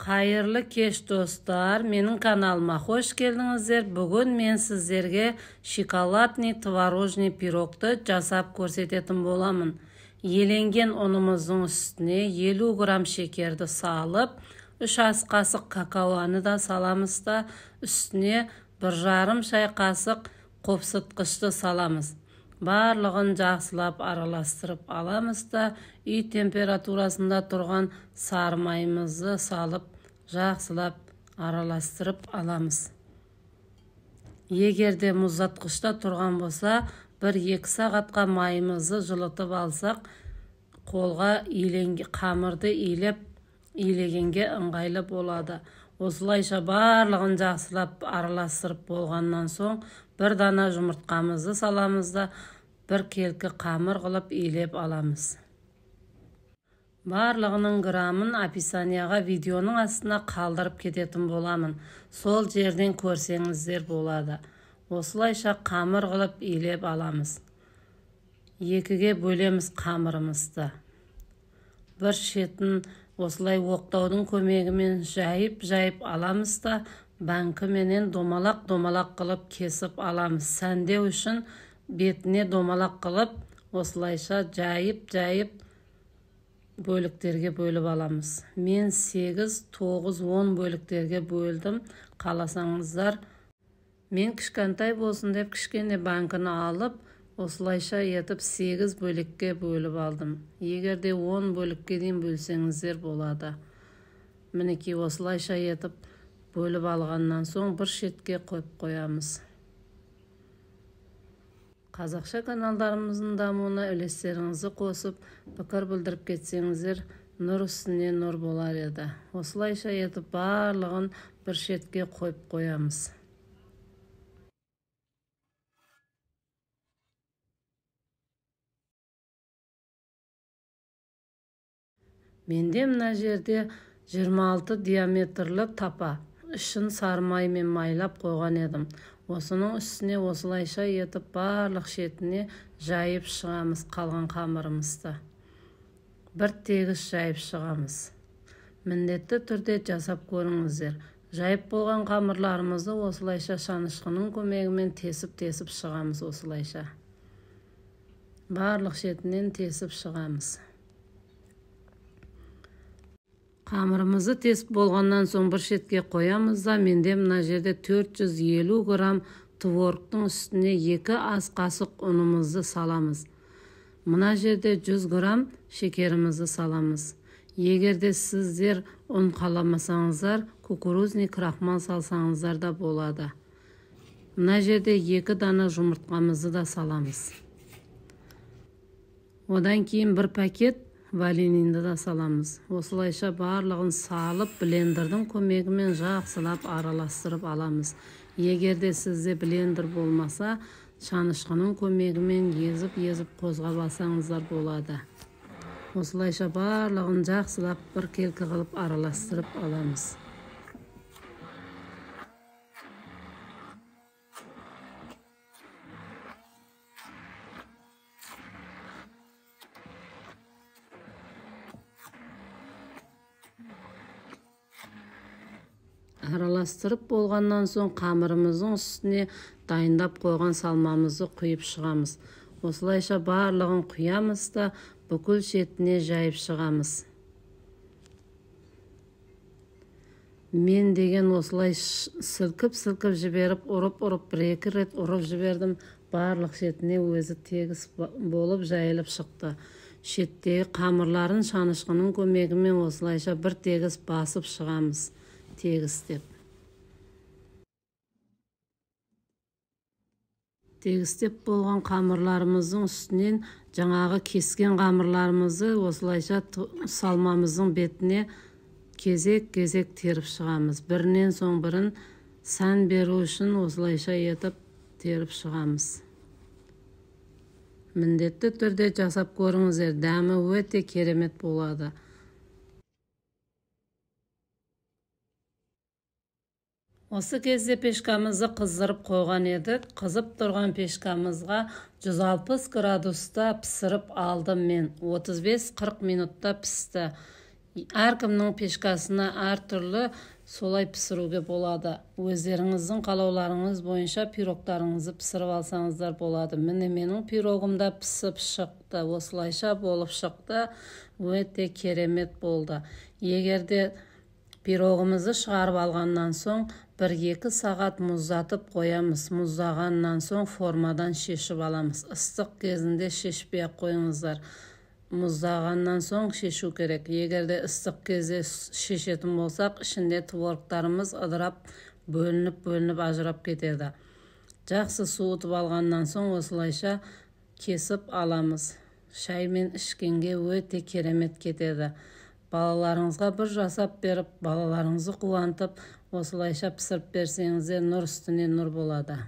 Қайырлы кеш, достар! Менің каналыма қош келдіңіздер. Бүгін мен сіздерге шоколадный творожный пирогты жасап көрсететін боламын. Еленген ұнымыздың үстіне 50 грамм шекерді салып, 3 ас қасық какаоны да саламыз да, үстіне 1,5 шай қасық қопсытқышты саламыз. Барлығын жақсылап араластырып аламыз да, үй температурасында тұрған сары майымызды салып, жақсылап араластырып аламыз. Егер де мұздатқышта тұрған болса, 1-2 сағатқа майымызды жылытып алсақ, қолға қамырды илеп, илегенге ыңғайлы болады. Осылайша барлығын жақсылап араластырып болғаннан соң, бір дана жұмыртқамызды саламыз да, бір келкі қамыр қылып илеп аламыз. Барлығының грамын описанияға видеоның астына қалдырып кететін боламын. Сол жерден көрсеңіздер болады. Осылайша қамыр қылып илеп аламыз. Екіге бөлеміз қамырымызды. Бір шетін осылай оқтаудың көмегімен жайып-жайып аламыз да, банкіменен домалақ-домалақ қылып кесіп аламыз. Сәндеу үшін бетіне домалақ қылып, осылайша жайып-жайып бөліктерге бөліп аламыз. Мен 8, 9, 10 бөліктерге бөлдім. Қаласаңыздар, мен кішкентай болсын деп кішкене банкіні алып, осылайша етіп 8 бөлікке бөліп алдым. Егер де 10 бөлікке дейін бөлсеңіздер болады. Мінекей осылайша етіп бөліп алғаннан соң бір шетке қойып қоямыз. Қазақша каналдарымыздың дамуына үлестеріңізді қосып, пікір білдіріп кетсеңіздер, нұр үстіне нұр болар еді. Осылайша етіп барлығын бір шетке қойып қоямыз. Менде мына жерде 26 диаметрлі тапа, ішін сары маймен майлап қойған едім. Осының үстіне осылайша етіп барлық шетіне жайып шығамыз қалған қамырымызды. Бір тегіс жайып шығамыз. Міндетті түрде жасап көріңіздер. Жайып болған қамырларымызды осылайша шанышқының көмегімен тесіп-тесіп шығамыз осылайша. Барлық шетінен тесіп шығамыз. Қамырымызды тесіп болғаннан соң бір шетке қоямыз да, менде мына жерде 450 грамм творогтың үстіне 2 ас қасық ұнымызды саламыз. Мына жерде 100 грамм шекерімізді саламыз. Егер де сіздер ұн қаламасаңыздар, кукурузный крахмал салсаңыздар да болады. Мына жерде 2 дана жұмыртқамызды да саламыз. Одан кейін бір пакет ванилинді да саламыз. Осылайша барлығын салып, блендердің көмегімен жақсылап араластырып аламыз. Егер де сізде блендер болмаса, шанышқының көмегімен езіп-езіп қозғап алсаңыздар болады. Осылайша барлығын жақсылап бір келкі қылып араластырып аламыз. Араластырып болғаннан соң қамырымыздың үстіне дайындап қойған салмамызды құйып шығамыз. Осылайша барлығын құямыз да, бүкіл шетіне жайып шығамыз. Мен деген осылай сілкіп-сілкіп жіберіп, ұрып-ұрып бір-екі рет ұрып жібердім. Барлық шетіне өзі тегіс болып жайылып шықты. Шеттегі қамырларын шанышқының көмегімен осылайша бір тегіс басып шығамыз. Тегістеп. Тегістеп болған қамырларымыздың үстінен жаңағы кескен қамырларымызды осылайша салмамыздың бетіне кезек-кезек теріп шығамыз. Бірінен соң бірін сән беру үшін осылайша етіп теріп шығамыз. Міндетті түрде жасап көріңіздер, дәмі өте керемет болады. Осы кезде пешкамызды қыздырып қойған едік. Қызып тұрған пешкамызға 160 градуста пісіріп алдым мен. 35-40 минутта пісті. Әркімнің пешкасына әртүрлі солай пісіруге болады. Өздеріңіздің қалауларыңыз бойынша пирогтарыңызды пісіріп алсаңыздар болады. Міне, менің пирогым да пісіп шықты. Осылайша болып шықты. Өте керемет болды. Егер де пирогымызды шығарып алғаннан соң 1-2 сағат мұздатып қоямыз. Мұздағаннан соң формадан шешіп аламыз. Ыстық кезінде шешпей ақ қойыңыздар. Мұздағаннан соң шешу керек. Егер де ыстық кезде шешетін болсақ, ішінде творогтарымыз ыдырап, бөлініп-бөлініп ажырап кетеді. Жақсы суытып алғаннан соң осылайша кесіп аламыз. Шаймен ішкенге өте керемет кетеді. Балаларыңызға бір жасап беріп, балаларыңызды қуантып, осылайша пісіріп берсеңіздер, нұр үстіне нұр болады.